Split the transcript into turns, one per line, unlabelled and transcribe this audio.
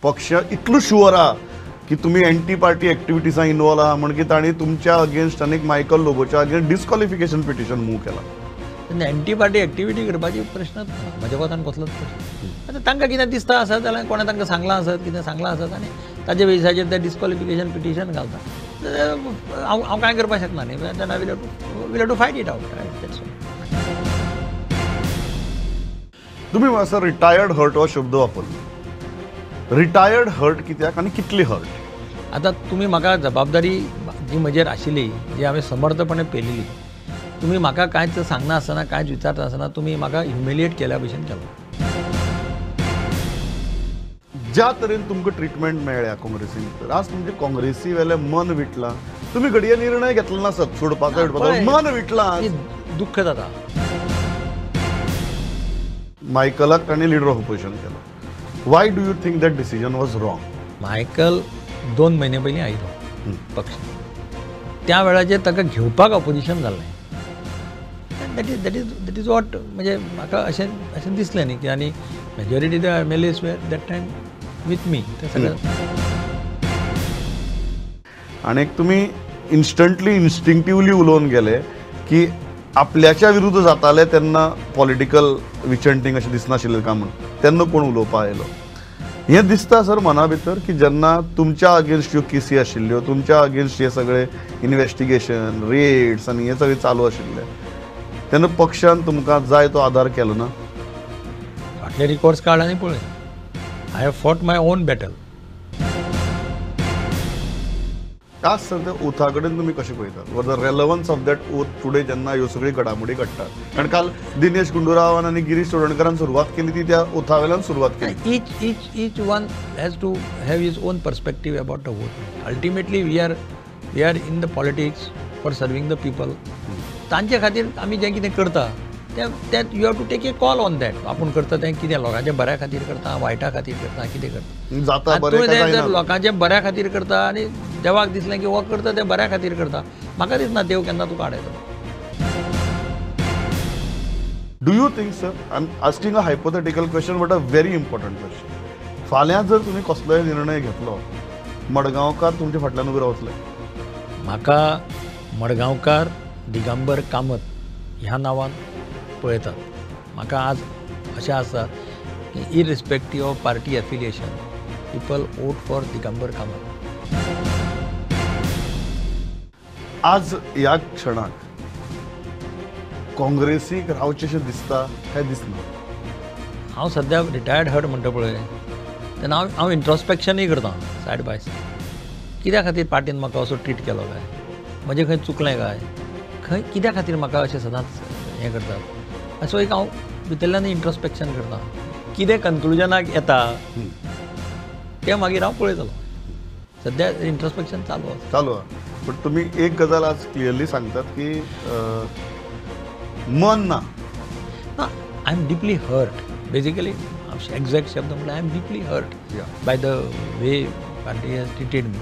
पक्ष इतलो शुअर आहा की तुमी एंटी पार्टी एक्टिविटीजां इनवॉल्व आहा म्हण की तांणी तुमच्या अगेन्स्ट आनी मायकल लोबोच्या अगेन्स्ट डिस्क्वॉलिफिकेशन पिटिशन मूव केलां.
एंटी पार्टी एक्टिविटी करपाची प्रश्नच ना, म्हज्या कोतान कसलोच प्रश्न. आतां तांकां कितें दिसता आसत जाल्यार कोणें तांकां सांगलां आसत, कितें सांगलां आसत आनी ताजे बेजिसाचेर ते डिस्क्वॉलिफिकेशन पिटिशन घालता. हांव हांव कांय करपाक शकना न्ही, then I will have to fight it out. That's all.
तुमी असो रिटायर्ड हर्ट हो शब्द वापरलो. रिटायर्ड हर्ट कित्याक आनी कितली हर्ट?
आतां तुमी म्हाका जबाबदारी जी म्हजेर आशिल्ली, जी हांवें समर्थपणे पेलिल्ली, तुमी म्हाका कांयच सांगना आसतना, कांयच विचारता आसतना तुमी म्हाका ह्युमिलिएट केल्या भशेन केलो.
ज्या तरेन तुमकां ट्रिटमेंट मेळ्ळ्या काँग्रेसीन भितर, आज तुमचे काँग्रेसी वेलें मन विटलां. तुमी घडये निर्णय घेतलो नासत सोडपाचो विटपाचो, मन विटलां,
दुख्ख जाता.
मायकलाक तांणी लिडर ऑफ ऑपोजिशन केलो. Why do you think that decision was wrong?
Michael 2 म्हयने पयलीं आयलो पक्ष, त्या वेळाचेर ताका घेवपाक ऑपोजिशन जालें. That is that is that is what म्हणजे म्हाका अशें अशें दिसलें न्ही की आनी majority the M L As were that time with me. ते सगळें
आनी एक तुमी इन्स्टंटली इन्स्टिंक्टिवली उलोवन गेले की आपल्याच्या विरुद्ध जाताले तेन्ना पॉलिटिकल विचंटींग अशें दिसनाशिल्लें काय म्हूण, तेन्ना कोण उलोवपा आयलो. हें दिसता सर मना भितर की जेन्ना तुमच्या अगेन्स्ट ह्यो केसी आशिल्ल्यो, तुमच्या अगेन्स्ट हे सगळे इन्वेस्टिगेशन रेड्स आनी हें सगळें चालू आशिल्लें, तेन्ना पक्षान तुमकां जाय तो आदार केलो ना?
फाटले रिकॉर्ड्स काड आनी पळय. I have fought my own battle.
आज सर त्या ओथा कडेन तुमी कशें पळयतात? What the relevance of that oath today जेन्ना ह्यो सगळ्यो घडामोडी घडटात? कारण काल दिनेश गुंडूरावान आनी गिरीश चोडणकरान सुरवात केली ती त्या ओथा वेल्यान सुरवात केली.
Each each each one has to have his own perspective about the vote. Ultimately we are in the politics for serving the people. तांचे खातीर आमी जें कितें करता तें you have to take a call on that. आपूण करता तें कितें लोकांच्या बऱ्या खातीर करता, वायटा खातीर करता, कितें करता. तुवें जर लोकांच्या बऱ्या खातीर करता आनी देवाक दिसलें की हो करता तें बऱ्या खातीर करता, म्हाका दिसना देव केन्ना तुका आडायतलो.
Do you think sir, I am asking a hypothetical question but a very important question, फाल्यां जर तुमी कसलोय निर्णय घेतलो, मडगांवकार तुमच्या फाटल्यान उबे रावतले?
म्हाका मडगांवकार दिगंबर कामत ह्या नांवान पळयतात. म्हाका आज अशें आसा की irrespective of party affiliation people vote for Digambar Kamat.
आज ह्या क्षणाक काँग्रेसीक रावचें दिसता काय दिसना?
हांव सद्या रिटायर्ड हर्ट म्हणटा पळय तेन्ना हांव हांव इंट्रोस्पेक्शनूय करता सायड बाय सायड. कित्या खातीर पार्टीन म्हाका असो ट्रीट केलो काय, म्हजें खंय चुकलें काय, खंय कित्या खातीर म्हाका अशें सदांच हें करतात, असो एक हांव भितरल्यान इंट्रोस्पेक्शन करता. कितें कन्क्लुजनाक येता तें मागीर हांव पळयतलो. सद्या इंट्रोस्पेक्शन चालू आसा.
चालू आसा. बट तुमी एक गजाल आज क्लियरली सांगतात की मन ना.
ना, I am deeply hurt. Basically exact शब्द म्हळ्यार I am deeply hurt by the way party has treated me.